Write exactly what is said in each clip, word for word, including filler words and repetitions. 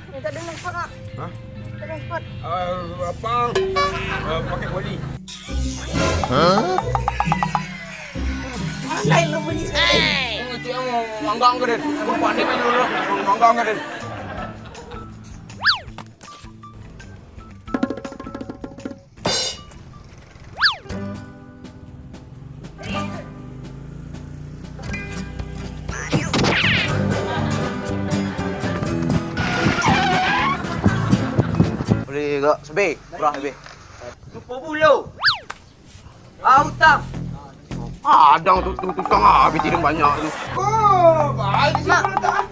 Minta dana spot, Mak. Hah? Minta dana spot. Eh, abang. Eh, pakai kuali. Hah? Pandai lo bunyi. Oh, itu yang manggang ke, Den? Kau pandai main dulu. Manggang ke, Den? Bali gak, sabe, murah sabe. Lupo pulo. Ah, utang. Ah, adang tu, tu, tukang ah, pitih banyak tu. Oh, baik sih. Mak,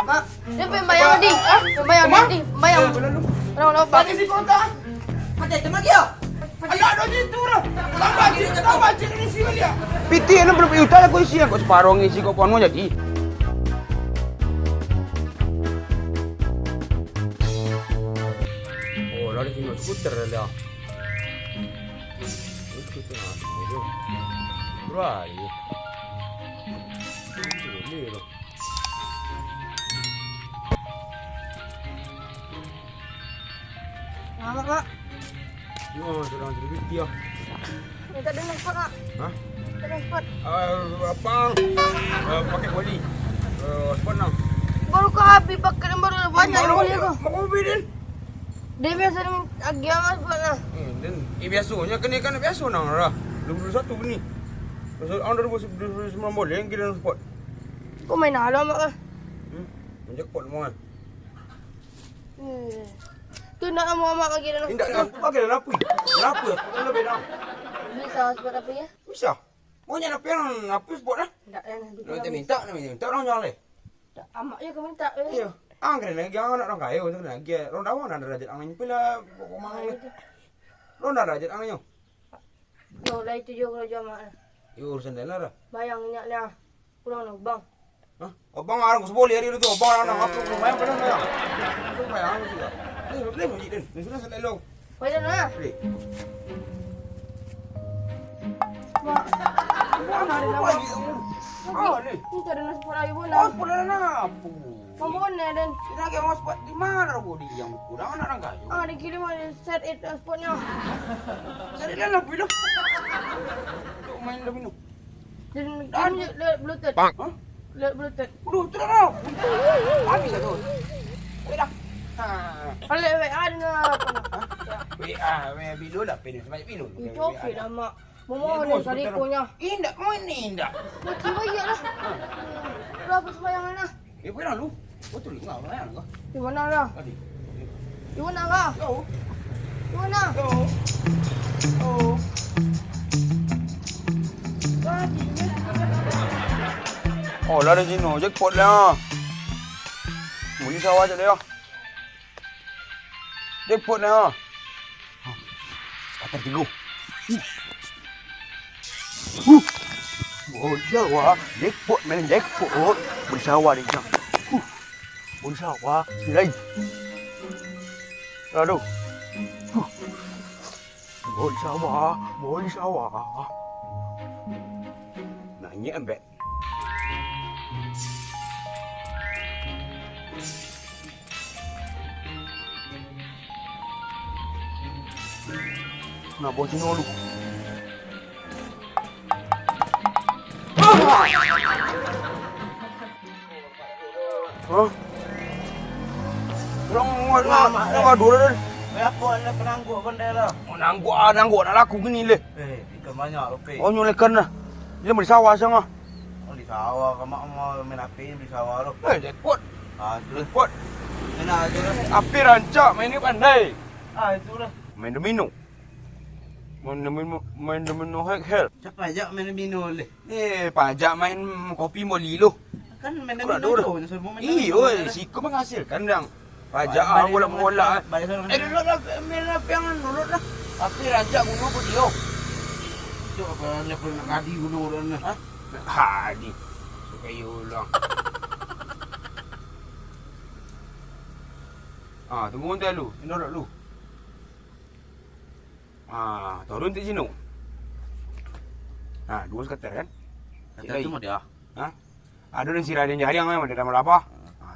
Mak, dia pembayang di, eh, pembayang di, pembayang. Tolong, tolong, Pak. Tadi si kota. Ada teman dia. Ada, ada je tu orang. Tambah cik, tambah cik ni si dia. Pitih enam puluh juta lah kau isi, kau separuh ngisi kau puan mau jadi. Oh, lah dia tinggal skuter dah. Itu kita nak tunggu tu. Berani. Boleh lah. Selamat, Pak. Yo, sedang jadi duit dia. Minta dana spot, Pak. Hah? Minta dana spot. Ah, abang. Ah, pakai kuali. Ah, spot nang. Baru kau habis pakai, baru banyak yang boleh kau. Mak kopi, Din. Dia biasa ni agiah mas buat lah. Eh, dan, eh, biasanya kena kan biasa nang lah. Dua puluh satu ni. Pasal ang dua ribu sembilan belas boleh yang kira spot. Kau main alam mak lah. Hmm? Jackpot mau kan? Eh. Tu nak amak-amak lagi dah. Indak nak pakai dah lapui. Lapui. Kalau beda. Bisa spot apa ya? Bisa. Maunya nak pian apa spot lah? Indak lah. Nak minta, nak minta orang jangan leh. Amak je kau minta. Iya. Ang kena lagi ang anak orang kaya, tu kena lagi. Ronda mana derajat ang ni pula, kok mang ni. Ronda derajat ang nyo. Yo, lah itu juo karajo amak lah. Yo, urusan dah lah. Bayang inyak lah. Kurang lah, bang. Hah? Abang arang ko saboleh hari tu, abang arang aku lumayan pernah bayang. Aku bayang juga. Ni, ni masjid ni. Ni sudah selesai lo. Wai dah lah. Boleh. Mak. Mana ada nama? Ah, ni. Ni tak ada nasi pun lagi pun. Oh, pun ada napa? Mamon ya, Den. Kita lagi mau spot di mana, Rodi? Yang kurang anak orang kayu. Ah, di kiri mah, set it, eh, spotnya. Set it lah, pilih. Untuk main domino. Dan, dan, dan lihat Bluetooth. Hah? Lihat Bluetooth. Bluetooth lah. Habis lah tu. Weh dah. Ha. Kalau W A dengar apa? Hah? W A, W A bilo lah, penuh sebanyak bilo. Itu okey lah, Mak. Memohon dari salikunya. Indak, kau ini indak. Mati baik lah. Ha. Lah, apa sembayangan lah? Eh, pergi lalu. Betul juga, pergi lalu. Di mana lah? Tadi. Di mana lah? Jauh. Di mana? Jauh. Jauh. Oh, lah ada Jino. Jackpot lah. Buli sawah je lah. Jackpot lah. Sekatan tigo. Huh. Huh. Boli sawah, jackpot, main jackpot. Boli sawah ni, Jang. Huh. Boli sawah, ni lain. Aduh. Huh. Boli sawah, boli sawah. Nanyek ambek. Nah, bos Cino lu. Hah? Urang ngadu lah, Den. Apo lah penangguk pandai lah. Oh, nangguk, ah, nangguk nak laku gini leh. Eh, ikan banyak, oke. Oh, nyo ikan lah. Dia beli sawah siang ah. Oh, di sawah, kamak mau main api di sawah lo. Eh, jackpot. Ah, itu lah. Jackpot. Enak aja lah. Api rancak, main ni pandai. Ah, itu lah. Main domino. Main domino, main domino hack hell. Siapa ajak main domino leh? Eh, pajak main kopi moli lo. Kan main domino tu, semua main domino. Iyo, eh, siko menghasilkan dang. Pajak ah, bola bola. Eh, dulu lah, main lah, jangan dulu lah. Tapi rancak guna ko dio. Cok, apa level nak kadi guna orang lah. Hah? Nak kadi. Suka iyo ulang. Ah, tunggu nanti lu. Ini dulu lu. Ah, turun ti Jino. Ah, dua sekater kan? Kata tu mau dia. Ha? Ado nan sirah den jariang kan, ado nan malabah. Ha,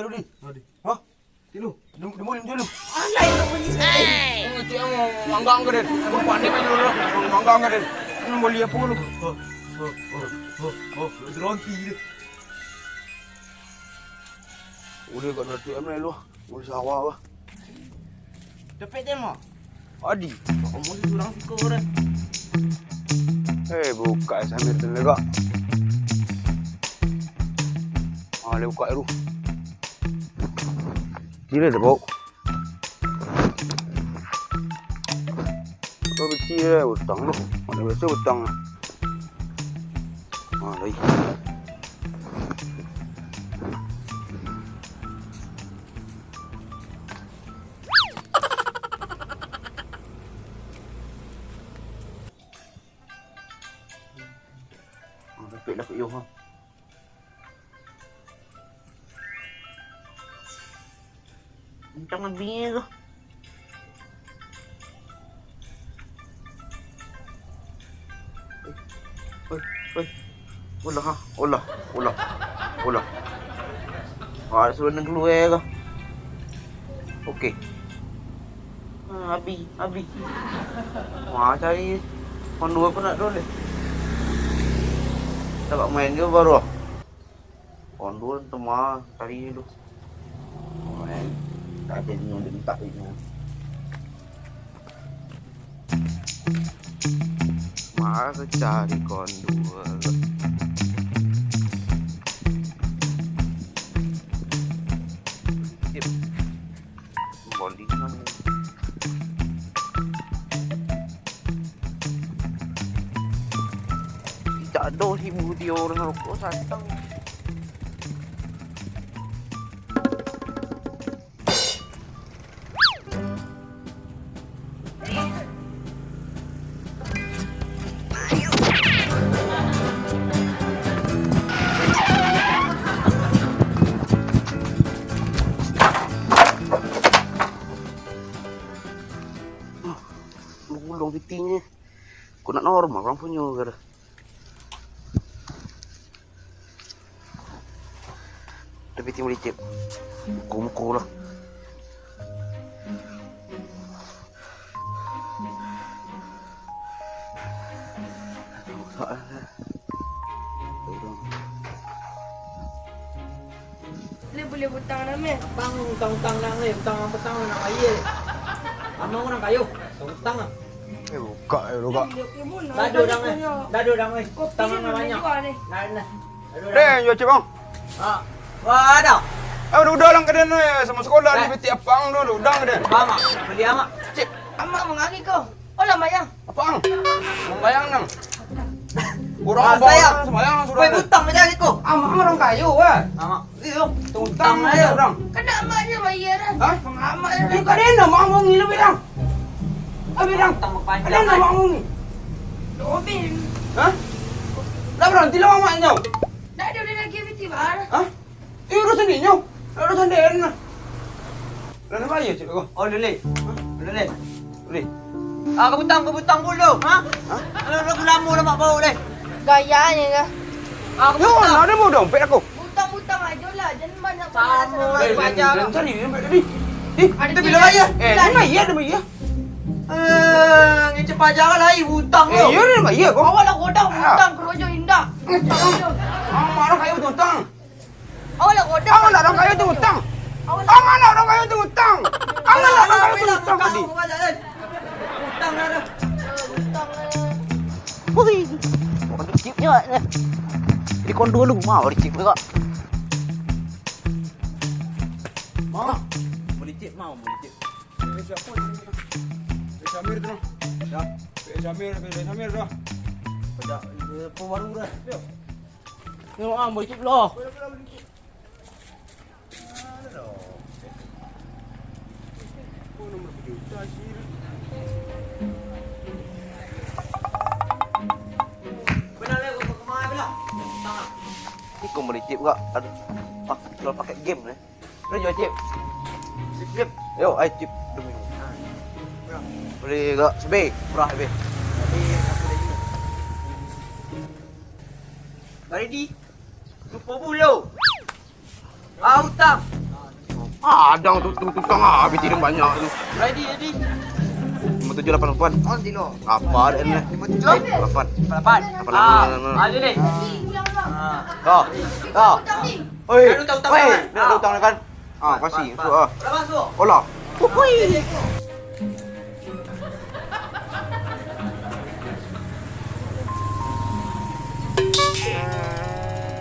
Cari, Di. Adi. Hah? Tilu. Di, di mana, tilu? Alai, lu bunyi. Hei. Oh, itu yang mau manggang ke, Den? Lu pandai main dulu. Mau manggang ke, Den? Lu beli apa lu? Oh, oh, oh, oh, oh, lu teronti je. Udah, kau nanti am lu. Mau sawah, bah. Dapek je, Mak. Adi. Kamu ni surang siko, Ren. Eh, buka Samir tu lega. Ah, le buka tu. Gila dah, Bok. Kau kecil lah, utang tu. Mana biasa utang. Ah, lagi. Ah, dapek, dapek, yo, ha. Kencang abih tu. Oi, oi. Ulah, ha. Ulah, ulah, ulah. Ah, suruh nang keluar tu. Okey. Ah, abih, abih. Wah, cari kondo apa nak dulu ni? Cakap main je baru. Kondo tu mah cari dulu. Main. Tak ada ni yang minta ni. Mah cari kondo. Sip. Bondingan. Tidak ada ibu dia orang rokok santang. Ulung-ulung pitinyo. Kok nak normal urang punyo ka. Tapi timbul licik. Muko-muko lah. Boleh, boleh utang lah, meh. Utang, utang, utang lah, meh. Utang, utang, nak bayar. Amang urang kayo. Utang ah. Eh, buka, eh, buka. Dah ada orang, eh. Dah ada orang, eh. Tangan banyak. Nah, nah. Ada orang. Eh, jual cip, bang. Ah. Wah, ada. Eh, udah, udah lang keden, eh, sama sekolah ni, eh, beti apang dulu, udah keden. Bang, ah, beli amak. Cip. Amak mangari ko. Oh, lah mayang. Apang? Mayang nang. Orang ah, abang sayang. Sembahyang sudah. Weh, butang macam ni ko. Amak orang kayo, weh. Amak. Iyo, utang ayo. Orang. Kan amak je bayar kan? Hah? Amak je. Ni kau dia nak mau ngilu bilang. Kau bilang. Utang berpanjang, kan? Kau dia nak mau ni. Dobin. Hah? Dah berhenti lah amaknya. Dah ada lagi beti bar. Hah? Eh, urusan dia nyo. Urusan dia nah. Lah nak bayar cik kau. Oh, lulih. Hah? Lulih. Lulih. Ah, kau butang, kau butang pun tu. Ha? Hah? Kalau lagu lama dah mak bau deh. Gayanya kah? Ah, kau butang. Yo, ada mau dompet aku. Butang-butang aja lah, jangan banyak. Sama, eh, pacar. Jangan cari dompet tadi. Eh, ada kita bilang aja. Eh, dia bayar, dia bayar. Eh, ngecek pacar lah, ih, butang tu. Eh, iya, dia bayar kok. Awak lah kodang, ah, butang, kerojo indak. Ah, marah kayak butang. Awak lah kodang. Awak lah orang kayo tu utang. Awak lah orang kayo tu utang. Awak lah orang kayo tu utang tadi. Utang lah tu. Utang lah. Hui. Bukan chip je. Di kondo lu mau di chip juga. Mau? Beli chip, mau beli chip. Eh, siapa ni? Eh, Samir tu. Ya. Eh, Samir, eh, Samir tu. Pajak, eh, apa baru dah? Ya. Tengok ah, beli chip lah. Ni kau beli chip gak? Aduh, pak, kalau pakai game ni. Lu jual chip? Chip game? Yo, ai chip. Beli gak sebe, murah sebe. Ready? Lupa bulu. Ah, utang. Ah, adang tu, tu, tukang ah, habis tidur banyak tu. Ready, ready. Lima tujuh lapan lapan. On tino. Apa ada ni? Lima tujuh? Lapan. Lapan. Lapan, ah, lapan, lapan. Aja deh. Ah. Dah. Dah. Oi. Kan utang-utang. Weh, kan? Nak ada utang kan? Ah, kasih. Masuk ah. Udah masuk. Olah. Hui.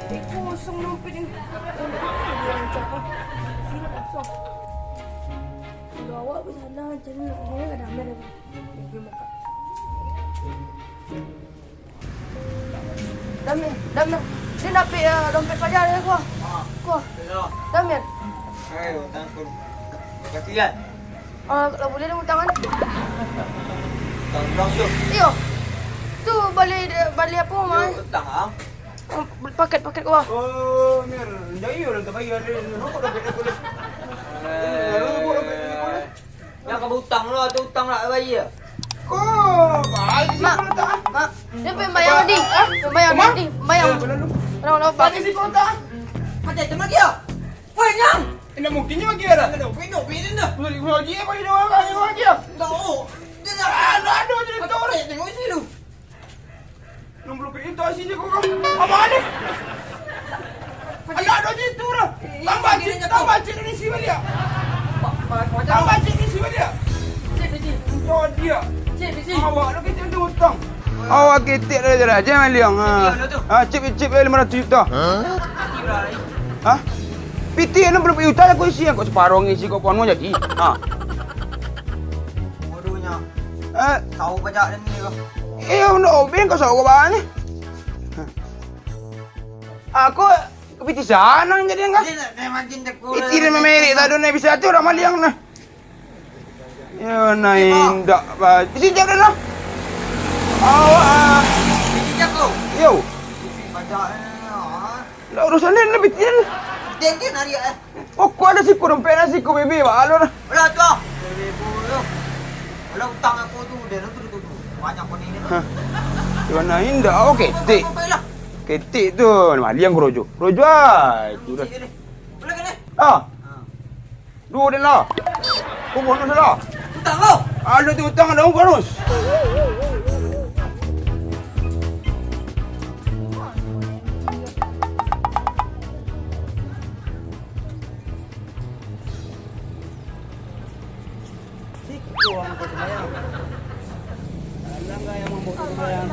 Eh, kosong dompet ni. Rancak ah. Sini kosong. Kalau awak ke sana, jadi nak, dia kadang ada. Dia makan. Damir, Damir. Dia nak ambil, ah, dompet paja dia, kuah. Ah. Kuah. Iyo. Damir. Eh, utang tu. Kasih, kan? Ah, kalau boleh, dia utang, kan? Utang, utang tu. Iyo. Tu bali, bali apa, Mai? Iyo, utang, ah. Oh, beli paket, paket, kuah. Oh, Mir. Jadi, orang tak bayar, dia rokok dompet aku, dia. Eh, rokok dompet aku, dia. Yang kau utang lo, atau utang nak bayar? Kau bayar. Mak, Mak, dia pembayang tadi. Ah, pembayang tadi, pembayang. Eh, benar lu. Tolong, tolong, Pak. Tadi si kota. Ada teman dia. Woi, Nyang. Indak mungkin dia bagi dah. Indak, indak, indak. Bagi, bagi, bagi dia, bagi, bagi dia. Enggak, oh. Dia dah ada, ada je. Tengok sini lu. Enam puluh pin itu asinyo kok. Apa ni? Alah, ada je tu dah. Tambah cik, tambah cik ni si baliak. Tambah cik ni si baliak. Cik, cik. Kau dia. Cik, cik. Awak nak kita tu utang. Awak kitik dah jelas. Jangan liang. Ha. Ha, cip, cip, eh, lima ratus juta. Ha? Piti enam puluh juta aku isi, kok separuh ngisi, kok penuh jadi. Ha. Bodohnya. Eh. Tahu pajak dan ni kau. Eh, udah obeng kau sawo bani. Aku piti sanang jadi enggak. Dia nak, dia makin tekul. Piti dia memerek tak ada nak bisa tu orang maliang nah. Yo, nah indak, Pak. Isi jap dah lah. Awak ah. Isi jap kau. Yo. Pajak eh. Lah urusan dia lebih tin. Dia dia narik eh. Oh, kau ada siku dompet, ada siku bebe, Pak. Alo dah. Alah tu ah. Bebe tu. Alah utang aku tu, dia tu tu tu. Banyak kau ni. Hah. Di mana indak? Oh, ketik. Ketik tu. Maliang kerojo. Kerojo ah. Itu dah. Boleh kena. Ah. Duo den lah. Kau bonus lah. Utang lo. Alo tu utang ado bonus. Siko ang ko sumayang.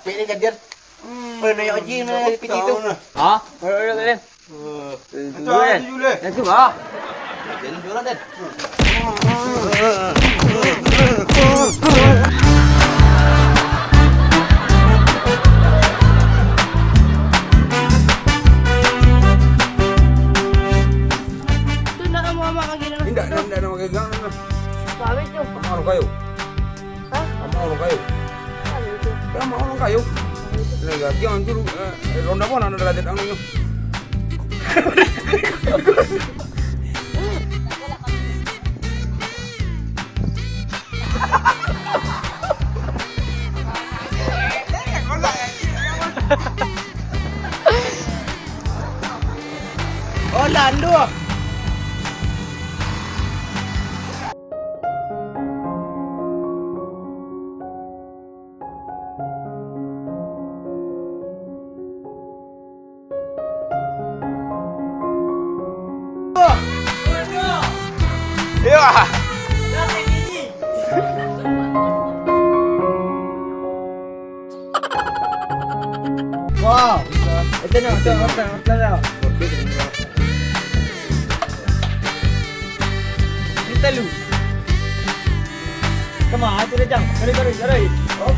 dapek ni gajian. Mana nak oji, mana nak piti tu? Ha? Mana nak, mana nak? Macam tu, Leh. Yang tu lah. Jadi jualan, Den. Tu nak lama amat lagi dalam. Indak, indak, indak, indak, indak, indak. Habis tu. Amak urang kayo. Hah? Amak urang kayo. Habis tu. Ya, amak urang kayo. Habis tu. Nah, ya, dia hancur, eh, ronda pun ada lagi tangan tu. Orlando. Iyo. Wow. Itu nak, itu nak, itu nak. Ini telu. Kama, itu dah jam. Tarik, tarik, tarik. Oh.